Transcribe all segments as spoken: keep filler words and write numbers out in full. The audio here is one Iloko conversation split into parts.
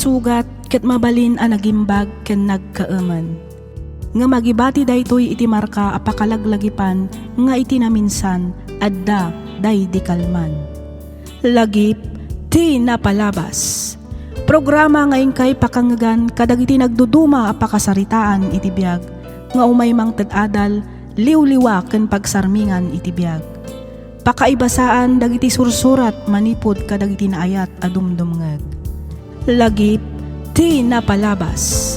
sugat ket mabalin a nagimbag ken nagkaemen. Ngem agibati daytoy iti marka a pakalaglagipan nga iti naminsan adda daydi kalman. Lagip ti napalabas. Programa nga inkay pakangngegan kadagiti nagduduma a pakasaritaan iti biag nga umay mangted adal, liwliwa ken pagsarmingan iti biag. Pakaibasaan dagiti sursurat manipud kadagiti naayat a dumdumngeg. Lagip ti napalabas.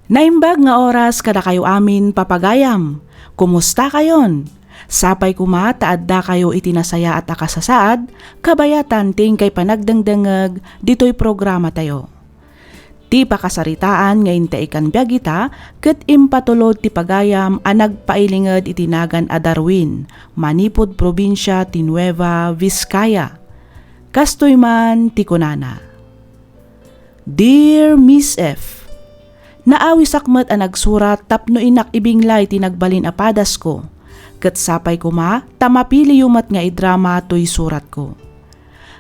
Naimbag nga oras kadakayo amin, papagayam. Kumusta kayon? Sapay koma ta adda kayo iti nasayaat a kasasaad, kabayatan ti inkay panagdengdengeg ditoy programa tayo. Ti pakasaritaan nga intaikan biag ita ket impatulod ti pagayam a nagpailinged iti nagan a Darwin, manipud probinsia ti Nueva Vizcaya. Kastoy man ti kunana, Dear Miss F, naawisak met a nagsurat tapno innak ibinglay ti nagbalin a padasko, ket sapay koma ta mapiliyo met nga idrama toy suratko.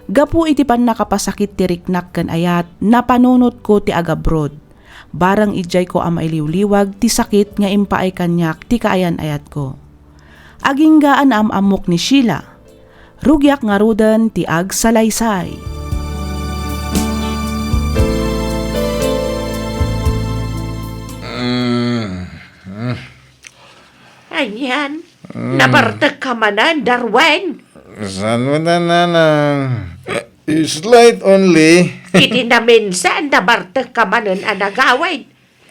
Gapu iti pannakapasakit ti riknak ken ayat, napanunotko ti agabroad. Barang idiayko a mailiwliwag ti sakit nga impaay kaniak ti kaayan-ayatko. Agingga a naam-ammok ni Sheila. Rugiak ngaruden ti agsalaysay. Mm. Mm. Anian? Mm. Nabartek ka manen, Darwin? Saan mo na, nanang? Slight only. Iti naminsan, nabartek ka manen a nagawid.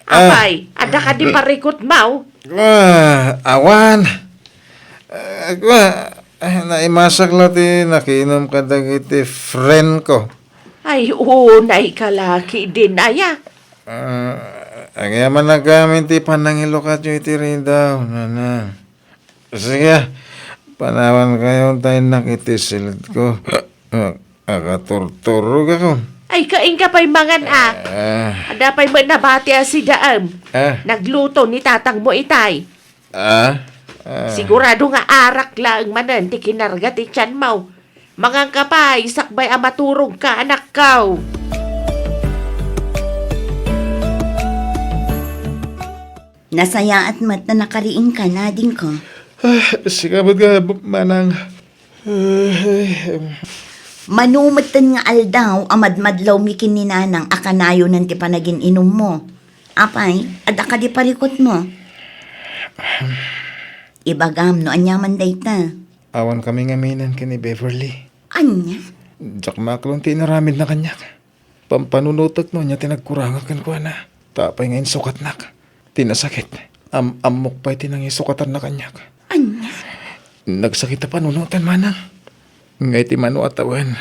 Ah. Apay, adda kadi parikutmo? Ah, awan. Ah, kua, ah, naimasak la ti nakinom kadagiti friend ko. Ay, unay ka la ketdin aya. Ah, agyamanak amin ti panangilukatyo iti ridaw, nanang. Sige, panawankayo ta innak iti silidko. Ah, akaturturogakon. Ay, kainka pay mangan, a. Ah. Adda pay met nabati a sidaem. Ah. Nagluto ni tatangmo itay. Ah? Ah. Sigurado nga arak laeng manen ti kinarga ti tianmo. Manganka pay, sakbay a maturogka, anakko. Nasayaat met ta nakariingka, adingko. Ah, sika met nga, manang. Mano metten nga aldaw a madmadlawmi ken ni nanang a kanayonen ti panagin-inummo. Apay, adda kadi parikutmo? Ibagam no aniaman dayta. Awankami ngamin ken ni Beverly. Ania? Diak maaklon ti inaramidna kaniak. Pampanunotek no ania ti nagkurangak kenkuana. Ta apay nga insukatnak ti nasakit. Am-, ammok pay ti nangisukatanna kaniak. Ania? Nagsakit a panunoten, manang. Nga iti mano a tawen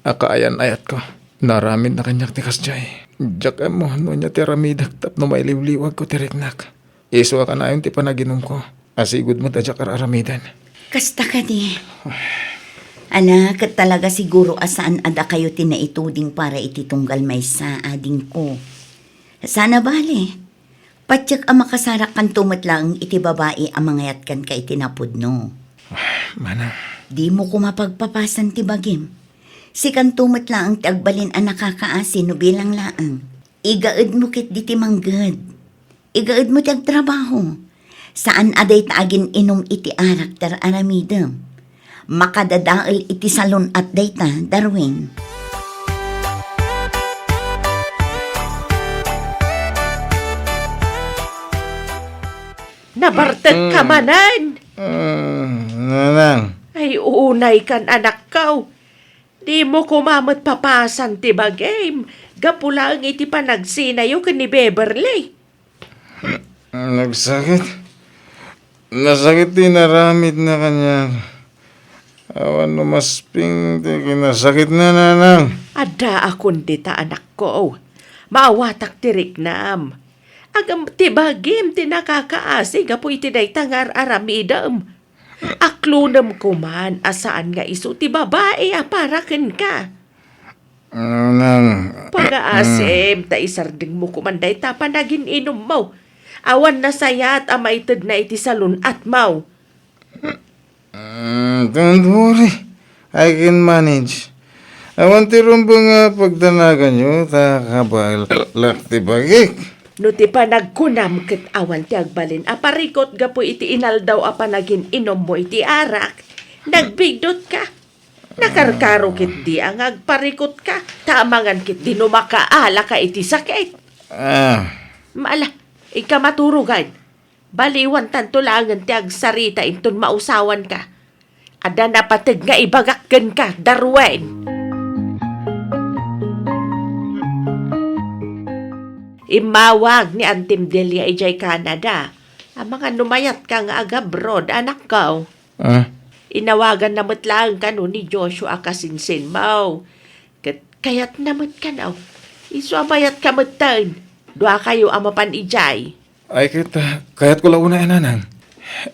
a kaayan-ayatko, naramidna kaniak ti kasdiay. Diak ammo no ania ti aramidek tapno mailiwliwagko ti riknak. Isu a kanayon ti panaginumko. Asigud met a diak ar-aramiden. Kasta kadi. Ala, ket talaga siguro a saan a dakayo ti naituding para iti tunggal maysa, adingko. Saan a bale. Patiek a makasarakkanto met laeng iti babai a mangayat kenka iti napudno. Manang. Dimo koma pagpapasan ti bagim. Sikanto met laeng ti agbalin a nakakaasi no bilang laeng. Igaedmo ketdi ti mangged. Igaedmo ti agtrabaho. Saan a dayta agin-inum iti arak ti ar-aramidem. Makadadael iti salun-at dayta, Darwin. Nabartek ka manen? Mm, nanang. Ay, unay kan, anakko. Dimo koma met papasan ti bagim, gapu laeng iti panagsinayo ken ni Beverly. Nagsakit. Nasakit ti inaramidna kaniak. Awan no masping ti kinasakitna, nanang. Addaakon dita, anakko. Maawatak ti riknam. Ngem ti bagim ti nakakaasi gapu iti dayta nga ar-aramidem. Aklonem koman a saan nga isu ti babai a para kenka. Nanang. Pagaasim ta isardengmo koman dayta panagin-inummo. Awan nasayat a maitedna iti salun-atmo. Mm, don't worry. I can manage. Awan ti rumbeng nga pagdanaganyo, ta kabaelak ti bagik. No ti panagkunam ket awan ti agbalin a parikut gapu iti inaldaw a panagin-inummo iti arak, nagbidutka. Nakarkaro ketdi a nga agparikutka, ta amangan ketdi no makaalaka iti sakit. Ah. Maala, ika maturogan. Baliwantanto laengen ti agsarita inton mausawanka. Adda napateg nga ibagak kenka, Darwin. Immawag ni Antim Delia idiay Canada. Amangan no mayatka nga agabroad, anakko. Ah? Inawaganna met laeng kano ni Joshua a kasinsinmo. Ket kayatna met kano. Isu a mayatka metten. Duakayo a mapan idiay. Ay, ket, ah, kayatko la unay, nanang.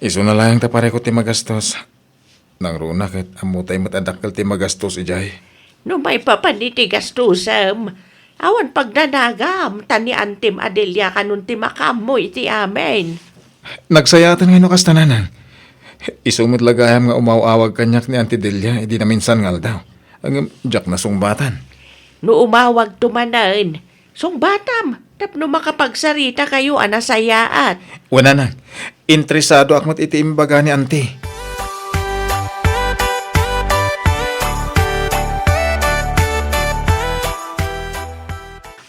Isuna laeng ta parikut ti magastos. Nangruna ket ammotay met a dakkel ti magastos idiay. No maipapan iti gastosem, awan pagdanagam, ta ni Antim Adelia kanon ti makaammo iti amin. Nagsayaat ngay no kasta, nanang. Isu met la gayam nga umaw-awag kaniak ni Auntie Delia idi naminsan nga aldaw. Ngem diak nasungbatan. No umawagto manen, sungbatam tapno makapagsaritakayo a nasayaat. Wen, nanang, interesadoak met iti imbaga ni Auntie.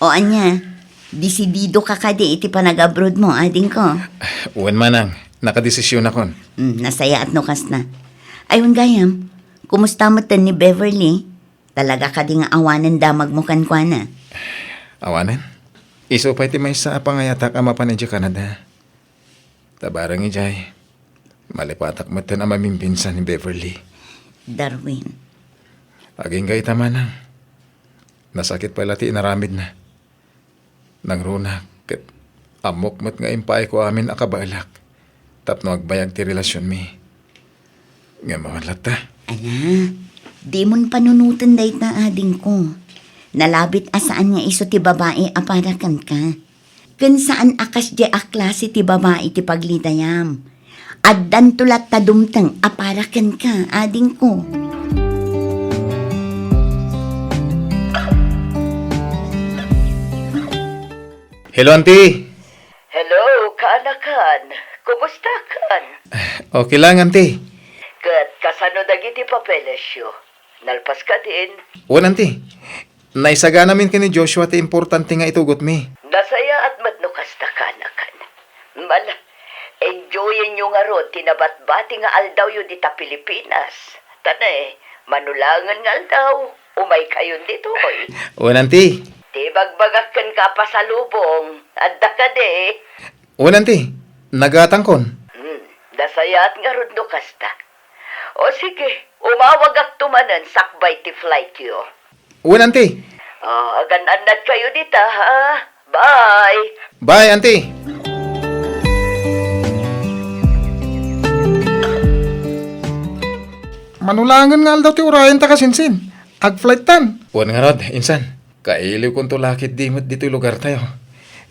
O ania, desididoka kadi iti panag-abroadmo, adingko? Wen, manang, nakadesisionakon. Hmm, nasayaat no kasta. Ay, wen gayam, kumusta metten ni Beverly? Talaga kadi nga awanen damagmo kenkuana? Awanen? Isu pay ti maysa a pangayatak a mapan idiay Canada. Ta bareng idiay, malipatak metten a mamimpinsan ni Beverly. Darwin. Agingga ita, manang. Nasakit pay la ti inaramidna. Nangruna ket ammok met nga impaayko amin a kabaelak tapno agbayag ti relasionmi. Ngem awan latta. Ala, dimon panunoten dayta, adingko. Nalabit a saan nga isu ti babai a para kenka. Ken saan a kasdiay a klase ti babai ti paglidayam. Addanto latta dumteng a para kenka, adingko. Hello, Auntie. Hello, kaanakan. Kumustakan? Okay lang, Auntie. Ket kasano dagiti papelesyo? Nalpas kadin? Wen, Auntie. Naisaganamin ken ni Joshua ti importante nga itugotmi. Nasayaat met no kasta, kaanakan. Mala, enjoyenyo ngarud ti nabatbati nga aldawyo dita Pilipinas. Ta ne, mano laengen nga aldaw, umaykayon ditoy. Wen, Auntie. Ti ibagbagak kenka a pasalubong, adda kadi? Wen, Auntie. Nagatangkon. Hmm, nasayaat ngarud no kasta. O sige, umawagakto manen sakbay ti flightyo. Wen, Auntie. Ah, agan-annadkayo dita, ha? Bye! Bye, Auntie! Mano laengen nga aldaw ti urayen ta kasinsin. Agflighttan. Wen ngarud, insan. Kailiwkonto la ketdi met ditoy lugartayo.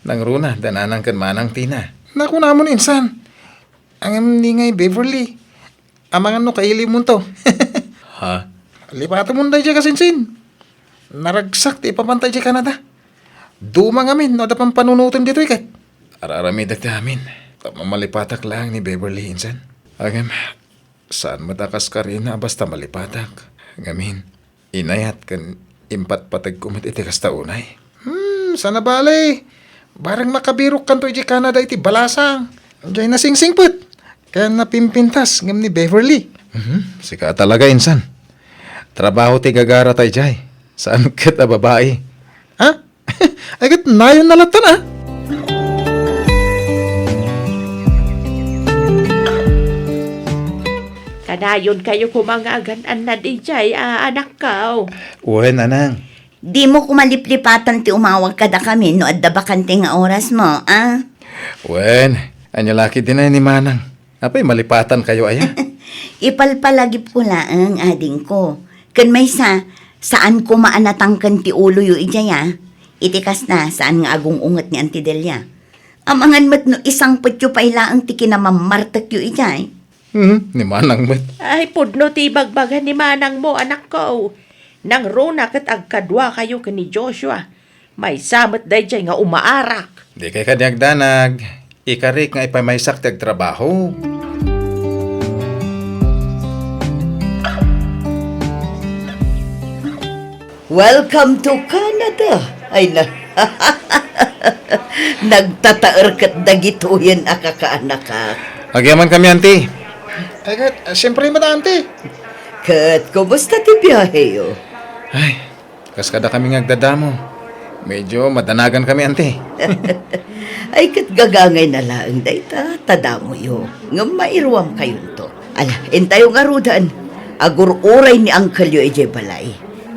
Nangruna, da nanang ken manang Tina. Nakunamon, insan. Ngem ni ngay Beverly. Amangan no kailiwmonto. Ha? Lipatemon daydiay kasinsin. Naragsak ti ipapanta idiay Canada. Duma ngamin no adda pampanunoten ditoy ket. Ar-aramidek ti amin. Tapno malipatak laeng ni Beverly, insan. Ngem, saan met a kas karina a basta malipatak. Ngamin, inayat ken impatpategko met iti kasta unay. Hmm, saan a bale. Bareng makabirokkanto idiay Canada iti balasang. Diay nasingsingpet ken napimpintas ngem ni Beverly. Mhm, sika talaga, insan. Trabaho ti gagarata idiay. Saan ket a babai. Ha? Ay, ket nayon na latta, a. Kanayonkayo koma nga agan-annad idiay, a, anakko. Wen, anang. Dimo koma liplipatan ti umawag kadakami no adda bakante nga orasmo, a? Wen, ania la ketdi ni manang? Apay, malipatankayo aya? Ipalpalagipko laeng, adingko. Ken maysa, saan koma a natangken ti uloyo idiay, a. Iti kasta, saan nga agung-unget ni Auntie Delia. Amangan met no isangpetyo pay laeng ti kinamammartekyo idiay. Hmm, ni Manang met. Ay, pudno ti ibagbaga ni Manangmo, anakko. Nangruna ket agkaduakayo ken ni Joshua. Maysa met daydiay nga umaarak. Dikay kadi agdanag. Ikarik nga ipamaysak ti agtrabaho. Welcome to Canada. Ay na. Nagtataer ket dagitoyen a kakaanakak. Agyamankami, Auntie. Ay, ket, ah, siyempre met, Auntie. Ket, kumusta ti biaheyo? Ay, kas kadakami nga agdadamo. Medyo madanagan kami, Auntie. Ay, ket gagangay na laeng dayta, ta damoyo. Ngem mairuam kayonto. Ala, intayo ngaruden. Agur-uray ni angkelyo idiay balay.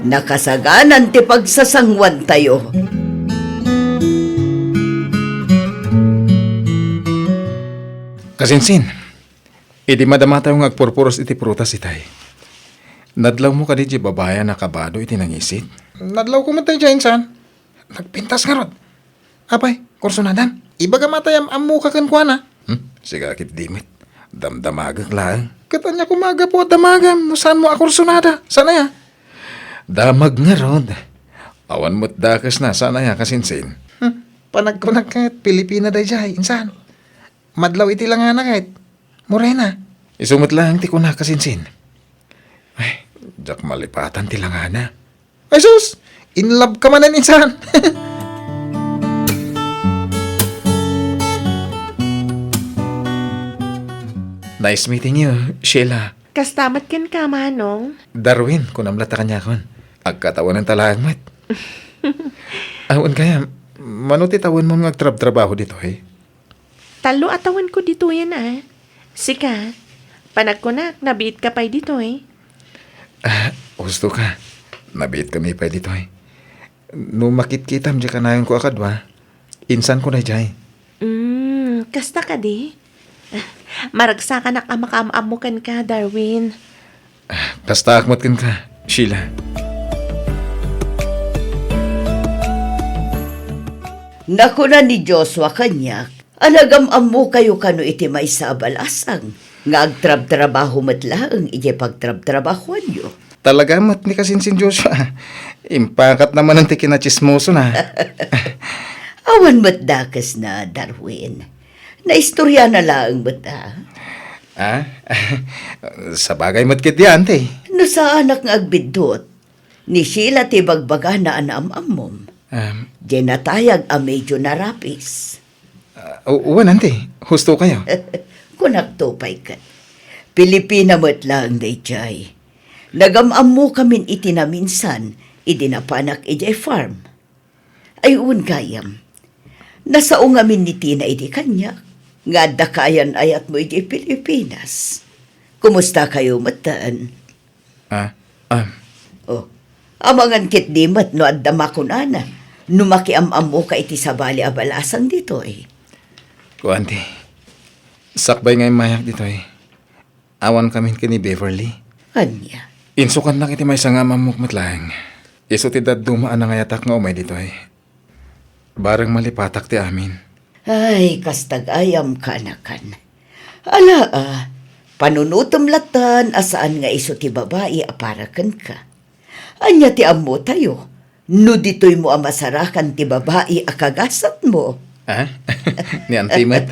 Nakasaganan ti pagsasanguantayo. Kasinsin, idi madamatayo nga agpurpuros iti prutas itay, nadlawmo kadi diay babai a nakabado iti nangisit? Nadlawko met daydiay, insan. Nagpintas ngarud. Apay, kursunadan? Ibagam a tay am-ammoka kenkuana. Hmm? Sika ket di met. Damdamagek laeng. Ket ania koma a gapu a damagam no saanmo a kursonada? Saan aya? Damag ngarud. Awan met dakesna, saan aya, kasinsin? Hmm. Panagkunak ket Pilipina daydiay, insan. Madlaw iti langana ket morena. Isu met laeng ti kunak, kasinsin. Ay, diak malipatan ti langana. Ay sus! In love ka manen, insan! Nice meeting you, Sheila. Kasta met kenka, Manong. Darwin, kunam latta kaniakon. Agkatawenanta laeng met. Awan kaya, mano ti tawenmo nga agtrabtrabaho ditoy? Tallo a tawenko ditoyen a. Sika, panagkunak, nabiitka pay ditoy. Ah, husto ka. Nabiitkami pay ditoy. No makitkitam diay kanayonko a kadua, insanko daydiay. Mm, kasta kadi? Ah, maragsakanak a makaam-ammo kenka, Darwin. Ah, kastaak met kenka, Sheila. Nakuna ni Joshua kaniak, a nagam-ammokayo kano iti maysa a balasang nga agtrabtrabaho met laeng idiay pagtrabtrabahoanyo. Talaga met ni kasinsin Joshua. Impakatna manen ti kinatsismosona. Awan met dakesna, Darwin. Naistoriana laeng met a. Ah? Sabagay met ketdi, Auntie. No saanak nga agbiddut, ni Sheila ti bagbagana a naam-ammom. Um, Diay natayag a medyo narapis. Ah, u-, wen, Auntie. Husto kayo. Kunakto pay ket. Pilipina met laeng daydiay. Nagam-ammokamin iti naminsan idi napanak idiay farm. Ay, wen gayam. Nasao ngamin ni Tina idi kaniak nga adda kaayan-ayatmo idiay Pilipinas. Kumusta kayo metten? Ah, ah. Oh, amangan ketdi met no adda makunana no makiam-ammoka iti sabali a balasang ditoy. Kuan ti, sakbay nga immayak ditoy, awan kamin ken ni Beverly. Ania? Insukannak iti maysa nga am-ammok met laeng. Isu ti dadduma a nangayatak nga umay ditoy. Bareng malipatak ti amin. Ay, kasta gayam, kaanakan. Ala, a, panunotem lattan a saan nga isu ti babai a para kenka. Ania ti ammotayo no ditoymo a masarakan ti babai a kagasatmo? Ah? Ni Auntie met?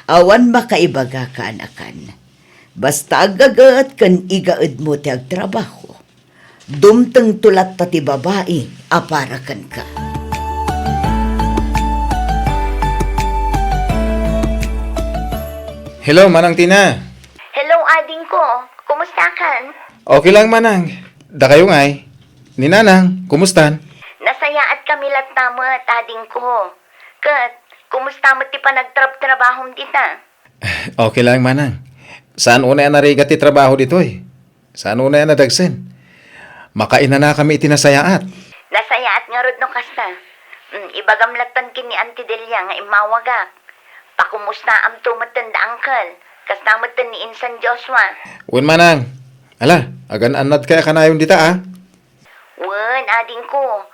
Awan makaibaga, kaanakan. Basta aggaget ken igaedmo ti agtrabaho. Dumtengto latta ti babai a para kenka. Hello, Manang Tina. Hello, adingko. Kumusta kan? Okay lang, Manang. Dakayo ngay? Ni Nanang, kumustan? Nasayaat kami latta met, adingko. Ket, kumusta met ti panagtrabtrabahom dita? Okay lang, Manang. Saan unay a narigat ti trabaho ditoy? Saan unay a nadagsen? Makainanakami iti nasayaat. Nasayaat ngarud no kasta. Mm, ibagam lattan ken ni Auntie Delia nga immawagak. Pakumustaamto metten da Uncle. Kasta metten ni Insan Joshua. Wen, Manang. Ala, agan-annadkay a kanayon dita, a? Wen, adingko.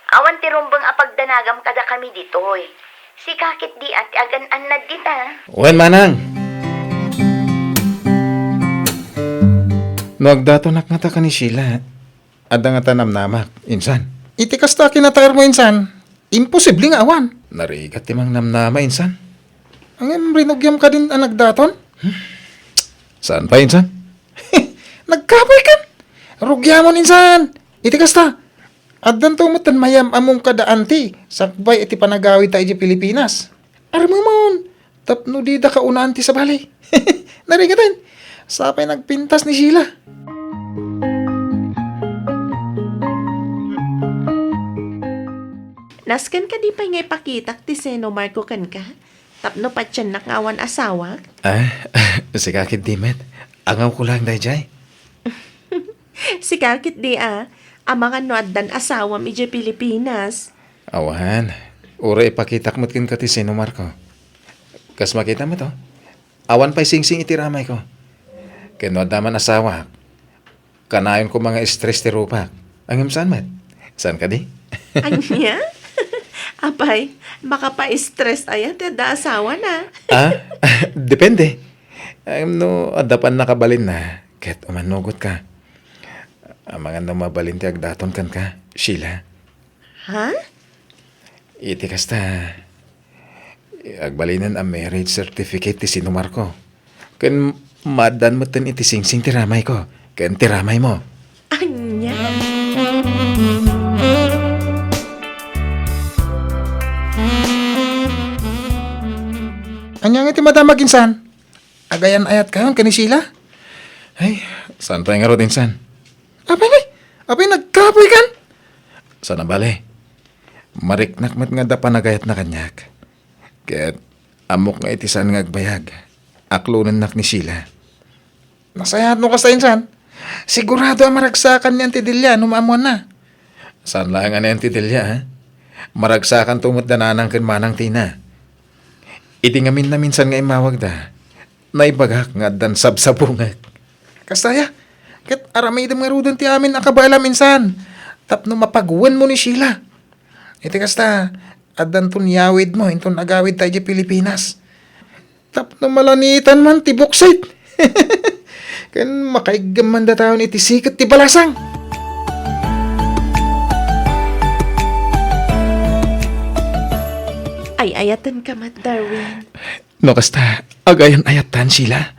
Awan ti rumbeng a pagdanagam kadakami ditoy. Sika ketdi a ti agan-annad dita. Wen, Manang. No agdatonak ngata ken ni Sheila, adda ngata namnamak, insan? Iti kasta a kinataermo, insan, imposible nga awan. Narigat ti mangnamnama, insan. Ngem rinugiam kadin a nagdaton? Hmm? Saan pay, insan? Nagkapoy kan? Rugiamon, insan. Iti kasta, addanto metten mayam-among kada anti sakbay iti panagawidta idiay Pilipinas. Armemon, tapno dida kaunaan ti sabali. Narigaten, sapay nagpintas ni Sheila. Nasken kadi pay nga ipakitak ti sinomarko kenka? Tapno patiennak nga awan asawak? Ah, sika ketdi met. Angawko laeng daydiay. Sika ketdi a, amangan no addan asawam idiay Pilipinas. Awan. Uray ipakitak met kenka ti sinomarko. Kas makita met, oh. Awan pay singsing iti ramayko. Ken no adda man asawak, kanayon koma nga stress ti rupak. Ngem saan met? Saan kadi? Ania? Apay, makapa-stress aya ti adda asawana? Ah, depende. Ngem no adda pannakabalinna, ket umannugotka. Amangan no mabalin ti agdaton kenka, Sheila. Ha? Iti kasta, agbalinen a marriage certificate ti sinomarko. Ken maaddan metten iti singsing ti ramayko ken ti ramaymo. Ania? Ania nga ti madamag, insan? Agayan-ayatkayon ken ni Sheila? Ay, saan pay ngarud, insan? Apay, apay, nagkapoy kan? Saan a bale. Mariknak met nga adda panagayatna kaniak. Ket ammok nga iti saan nga agbayag, aklonennak ni Sheila. Nasayaat no kasta, insan. Sigurado a maragsakan ni Auntie Delia no maammoanna. Saan laeng a ni Auntie Delia, ha? Maragsakanto met da nanang ken manang Tina. Idi ngamin naminsan nga immawagda, naibagak nga addan sabsabungek. Kasta aya, ket aramidem ngaruden ti amin a kabaelam, insan, tapno mapagwenmo ni Sheila. Iti kasta, addanton yawidmo inton agawidta idiay Pilipinas. Tapno malanitan man ti buksit. Ken makaiggem man datayon iti siket ti balasang. Ay-ayatenka met, Darwin. No kasta, agayan-ayattan, Sheila?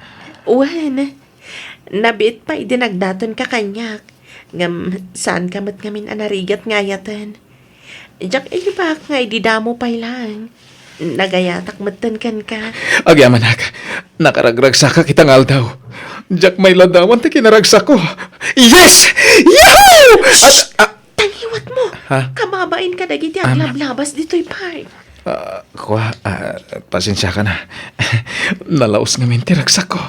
Wen, nabiit pay idi nagdatonka kaniak. Ngem saanka met ngamin a narigat nga ayaten. Diak ibagak nga idi damo pay laeng, nagayatak metten kenka. Agyamanak, nakaragragsakak ita nga aldaw. Diak mailadawan ti kinaragsakko. Yes! Yahoo! At, ah, Tangiwatmo! Ha? Kababain kadagiti aglablabas ditoy park. Ah, kua, ah, pasensiakan a. Nalaos ngamin ti ragsakko.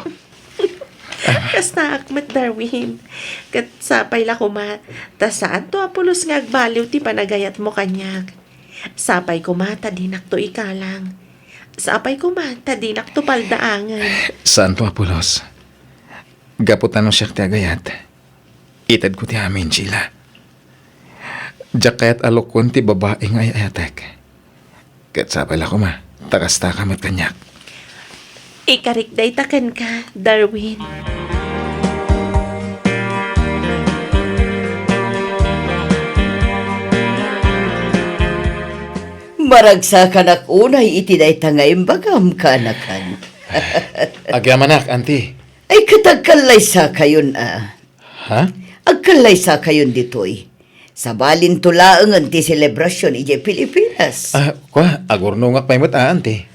Kastaak met, Darwin. Ket sapay la koma, ta saanto a pulos nga agbaliw ti panagayatmo kaniak. Sapay koma ta dinakto ikalang. Sapay koma ta dinakto paldaangen. Saanto a pulos. Gapu ta no siak ti agayat, itedko ti amin, Sheila. Diak kayat a lukon ti babai nga ay-ayatek. Ket sapay la koma, ta kastaka met kaniak. Ikarik dayta kenka, Darwin. Maragsakanak unay iti dayta nga imbagam, kaanakan. Agyamanak, Auntie. Ay, ket agkallaysakayon a. Ha? Agkallaysakayon ditoy. Sabalinto laengen ti selebrasion idiay Pilipinas. Ah, kua, agurnongak pay met a, Auntie.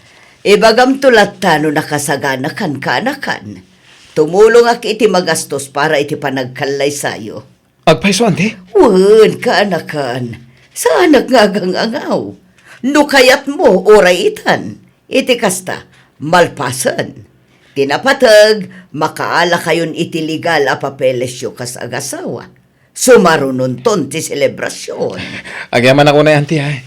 Ibagamto latta no nakasaganakan, kaanakan. Tumulongak iti magastos para iti panagkallaysayo. Agpayso, Auntie? Wen, kaanakan. Saanak nga agangangaw. No kayatmo, uray itan. Iti kasta, malpasen. Ti napateg, makaalakayon iti legal a papelesyo kas agasawa. Sumarunonton ti selebrasion. Agyamanak unay, Auntie, ay.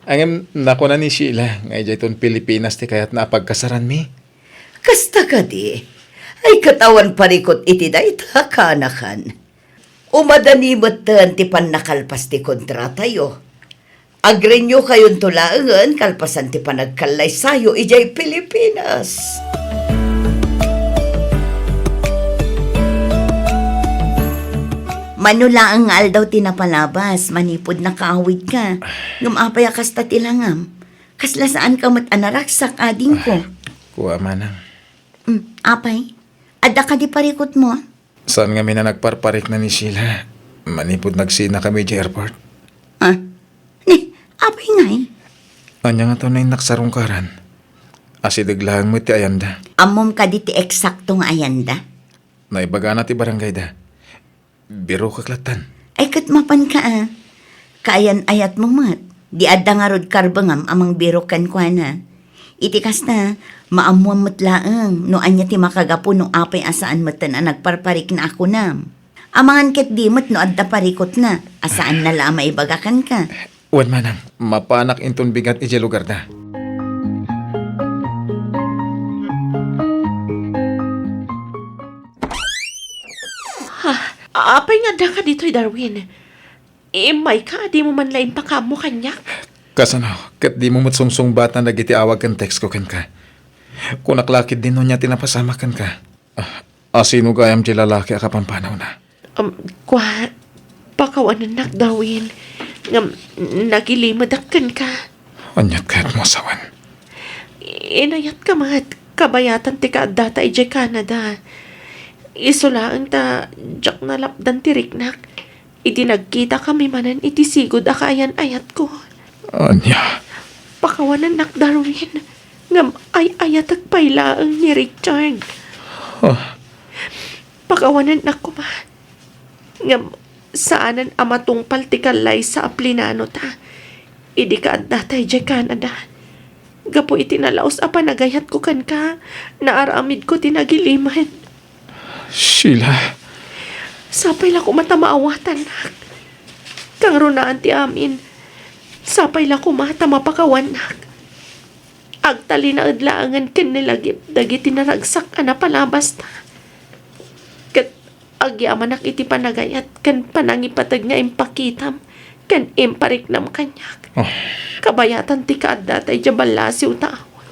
Ngem nakuna ni Sheila nga idiayton Pilipinas ti kayatna a pagkasaranmi. Kasta kadi, ay ket awan parikut iti dayta, kaanakan. Umadani metten ti pannakalpas ti kontratayo. Agrenew kayonto laengen kalpasan ti panagkallaysayo idiay Pilipinas. Mano laeng nga aldaw ti napalabas, manipud nakaawidka. Ngem apay a kasta ti langam? Kasla saanka met a naragsak, adingko. Kua, manang. Mm, apay? Adda kadi parikutmo? Saan ngamin a nagparparikna ni Sheila manipud nagsinakami idiay airport? Ah? Ni, apay ngay? Ania ngata no innak sarungkaran? Asideg laeng met ti ayanda. Ammom kadi ti eksakto nga ayanda? Naibagana ti barangayda. Birokek lattan. Ay, ket mapanka a. Kaayan-ayatmo met. Di adda ngarud karbengam a mangbirok kenkuana. Iti kasta, maammoam met laeng no ania ti makagapu no apay a saan metten a nagparparikna a kunam. Amangan ketdi met no adda parikutna a saanna la a maibaga kenka. Wen manang, mapanak inton bigat idiay lugarda. Ha? Apay nga addaka ditoy, Darwin? Immayka a dimo man la impakaammo kaniak? Kasano? Ket dimo met sungsungbatan dagiti awag ken text ko kenka. Kunak la ketdi no ania ti napasamak kenka. Ah, asino gayam ti lalaki a kapampanawna? Um, kua, pakawanennak, Darwin. Ngem, nagilimedak kenka. Aniat kayatmo a sawen? Inayatka met, kabayatan ti kaaddata idiay Canada. Isu laeng ta diak nalapdan ti riknak idi nagkitakami manen iti sigud a kaayan-ayatko. Ania? Pakawanennak, Darwin, ngem ay-ayatek pay laeng ni Richard. Ah. Pakawanennak koma. Ngem saanen a matungpal ti kallaysa a plinanota idi kaaddata idiay Canada. Gapu iti nalaus a panagayatko kenka, naaramidko ti nagilimed. Sheila. Sapay la koma ta maawatannak. Kangrunaan ti amin, sapay la koma ta mapakawannak. Agtalinaed laengen ken ni Lagip dagiti naragsak a napalabasta. Ket agyamanak iti panagayat ken panangipateg nga impakitam ken impariknam kaniak. Oh. Kabayatan ti kaaddata idiay ballasiw ta awag.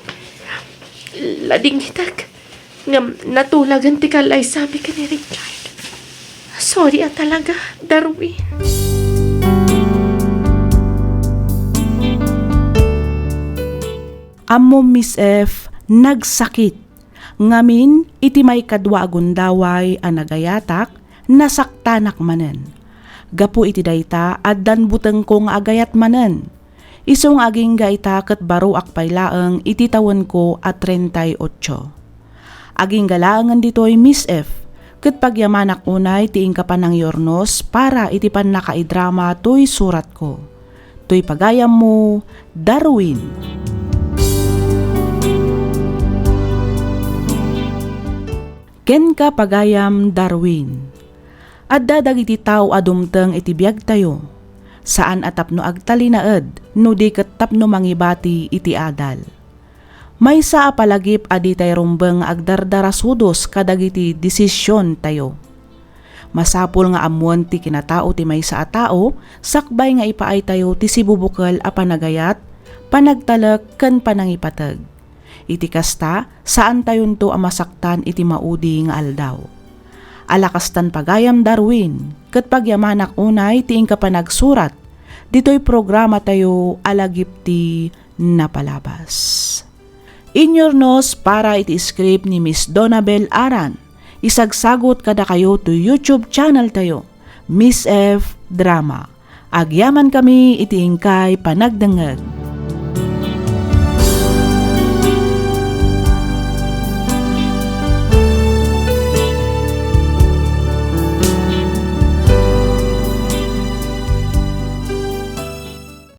Ladingitek. Ngem natulagan ti kallaysami ken ni Richard. Sorry a talaga, Darwin. Ammom, Miss F, nagsakit. Ngamin, iti maikadua a gundaway a nagayatak, nasaktanak manen. Gapu iti dayta, addan butengko nga agayat manen. Isu nga agingga ita ket baroak pay laeng iti tawenko a treinta y ocho. Agingga laengen ditoy, Miss F, ket pagyamanak unay ti inka panangyurnos para iti pannakaidrama toy suratko. Toy pagayammo, Darwin. Kenka, pagayam Darwin. Adda dagiti tao a dumteng iti biagtayo. Saan a tapno agtalinaed, no di ket tapno mangibati iti adal. Maysa a palagip a ditay rumbeng nga agdardarasudos kadagiti desisiontayo. Masapul nga ammoen ti kinatao ti maysa a tao sakbay nga ipaaytayo ti sibubukel a panagayat, panagtalek, ken panangipateg. Iti kasta, saantayonto a masaktan iti maudi nga aldaw. Ala kastan, pagayam Darwin, ket pagyamanak unay ti inka panagsurat ditoy programatayo a Lagip ti Napalabas. Inyurnos para iti script ni Miss Donabel Aran. Isagsagut kadakayo toy YouTube channel tayo, Miss F Drama. Agyamankami iti inkay panagdengngeg.